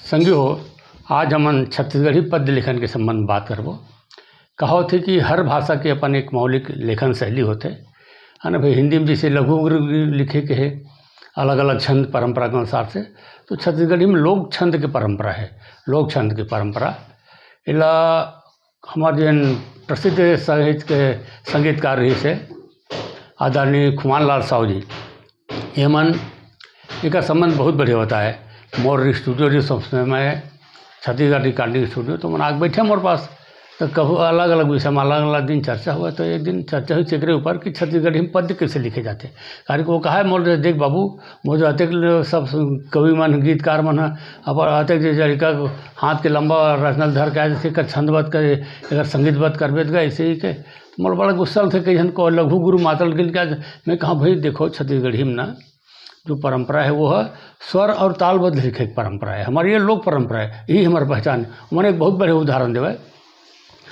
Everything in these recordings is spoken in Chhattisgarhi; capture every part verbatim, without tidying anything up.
संगी हो, आज हमन छत्तीसगढ़ी पद्य लेखन के संबंध में बात करबो। कहावत हे कि हर भाषा के अपन एक मौलिक लेखन शैली होथे, है ना भाई? हिंदी में जैसे लघु गुरु लिखे के हे, अलग-अलग छंद परंपरा के अनुसार से, तो छत्तीसगढ़ी में लोक छंद के परंपरा हे। लोक छंद के परंपरा एला हमर जेन प्रसिद्ध संगीत के, संगीतकार रहिस हे आदरणीय खुमान लाल साहू जी, ये मन, एकर संबंध बहुत बढ़िया होता है। मोर स्टूडियो जो सब समय में छत्तीसगढ़ रिकॉर्डिंग स्टूडियो, तो मन आके बैठे मोर पास, तो कहूँ अलग-अलग विषय में अलग-अलग दिन चर्चा हुआ। तो एक दिन चर्चा हुई एकरे ऊपर कि छत्तीसगढ़ी में पद्य कैसे लिखे जाते। कारण कि वो कहा है मोर, "देख बाबू, मोर जो अतेक ल-, सब कवि मन, गीतकार मन ह, अब अतेक जे लड़का हाथ के लंबा रचना धर के आए, जैसे एकर छंदबद्ध करे, एकर संगीतबद्ध करबे त गा, ऐसे ही के।" तो मोर बड़ा गुस्सा लगथे, कई झन को लघु गुरु मातल गिन के आज मैं कहा, "भाई देखो, छत्तीसगढ़ी में ना जो परंपरा है वो है स्वर और तालबद्ध लिखे के परंपरा है, हमारी ये लोक परंपरा है, यही हमारी पहचान है।" उन्होंने एक बहुत बड़े उदाहरण देवे।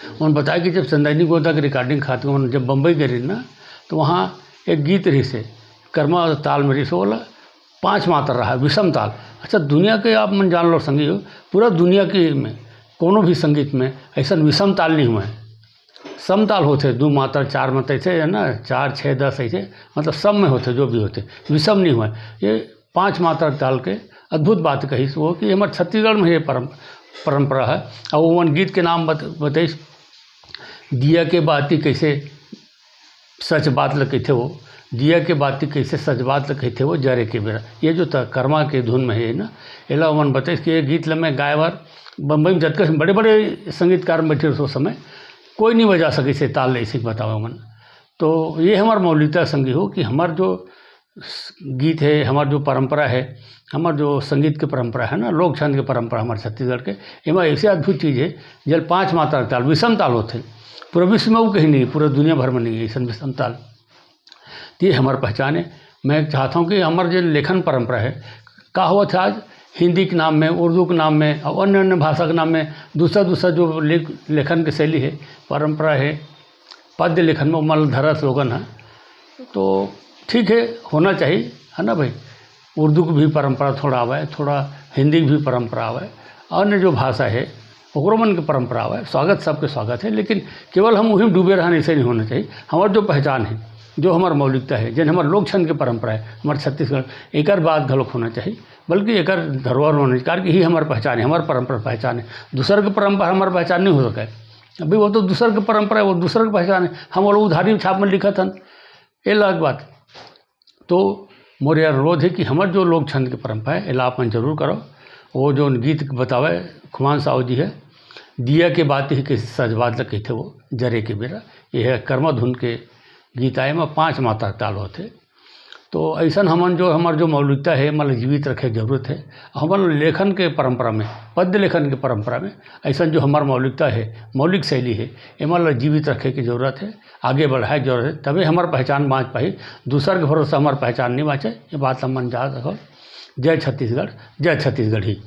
उन्होंने बताया कि जब चंदैनी गोदा के रिकॉर्डिंग खातिर उन्होंने जब बम्बई गए रही ना, तो वहाँ एक गीत रहिस हे, कर्मा ताल में रहिस हे, ओला पाँच मात्रा रहा, विषम ताल। अच्छा, दुनिया के आप मन जान लो संगी हो, पूरा दुनिया के में कोनो भी संगीत में ऐसा विषम ताल नहीं हुआ है। सम ताल होथे, दू मात्रा, चार मात्रा, ऐसे है ना, चार, छः, दस, ऐसे, मतलब सम में होथे, जो भी होथे, विषम नहीं हुआ है। ये पाँच मात्रा ताल के अद्भुत बात कहिस वो कि हमर छत्तीसगढ़ में ये परम-, परंपरा है। और वो मन गीत के नाम बत-, बतइस, दिया के बाती कैसे सच बात ल कहिथे वो, दिया के बाती कैसे सच बात ल कहिथे वो, जरे के बेरा। ये जो त-, कर्मा के धुन में है ना, एला ओमन बतइस कि ये गीत ल मैं गाए बर बम्बई में जतका बड़े-बड़े संगीतकार बैठे रहिस ओ समय, कोई नहीं बजा सकिस हे ताल, ऐसे बतावे ओमन। तो ये हमर मौलिकता संगी हो कि हमर जो स-, गीत है, हमर जो परंपरा है, हमर जो संगीत के परंपरा है ना, लोक छंद के परंपरा हमर छत्तीसगढ़ के, एमा ऐसे अद्भुत चीज है, जेल पाँच मात्रा ताल, विषम ताल होथे। पूरा विश्व में वो कहीं नहीं, पूरा दुनिया भर में नहीं है ऐसन विषम ताल। तो ये हमर पहचान है। मैं चाहता हूँ कि हमर जो लेखन परंपरा है, का होवत हे आज हिंदी के नाम में, उर्दू के नाम में और अन्य अन्य भाषा के नाम में दूसरा दूसरा जो लेख-, लेखन के शैली है, परंपरा है, पद्य लेखन में ओमन ल धरत लोगन ह, तो ठीक है, होना चाहिए, है ना भाई? उर्दू की भी परंपरा थोड़ा आवे, थोड़ा हिंदी की भी परंपरा आवे, अन्य जो भाषा है ओकरो मन के परंपरा आवे, स्वागत, सबके स्वागत है, लेकिन केवल हम वही में डूबे रहन, ऐसे नहीं होना चाहिए। हमार जो पहचान है, जो हमार मौलिकता है, जेन हमार लोक छंद के परंपरा है, हमार छत्तीसगढ़, एकर बात घलोक होना चाहिए, बल्कि एकर धरोहर होना चाहिए, कारण कि यही हमार पहचान है, हमार परंपरा पहचान है। दूसर के परंपरा हमार पहचान नहीं हो सके। अभी वो तो दूसर के परंपरा है, वो दूसर के पहचान है, हम वो लोग उधारी छाप में लिखत हन, ये अलग बात। तो मोर ये अनुरोध है कि हमर जो लोक छंद के परंपरा है, एला आप मन जरूर करो। वो जो गीत बतावे खुमान साहू जी है, दिया के बाती ही के सजवाद ल कहिथे वो, जरे के बेरा, ये है कर्मा धुन के गीत आए में पाँच मात्रा ताल होथे। तो ऐसन हमन जो, हमर जो मौलिकता है, एमन ल जीवित रखे के जरूरत है। हमन लेखन के परंपरा में, पद्य लेखन के परंपरा में ऐसन जो हमर मौलिकता है, मौलिक शैली है, एमन ल जीवित रखे के जरूरत है, आगे बढ़ाए के जरूरत है, तबे हमर पहचान बाँच पाही। दूसर के भरोसा हमर पहचान नहीं बाँचे, ये बात हमन याद रखो। जय छत्तीसगढ़, जय छत्तीसगढ़ी।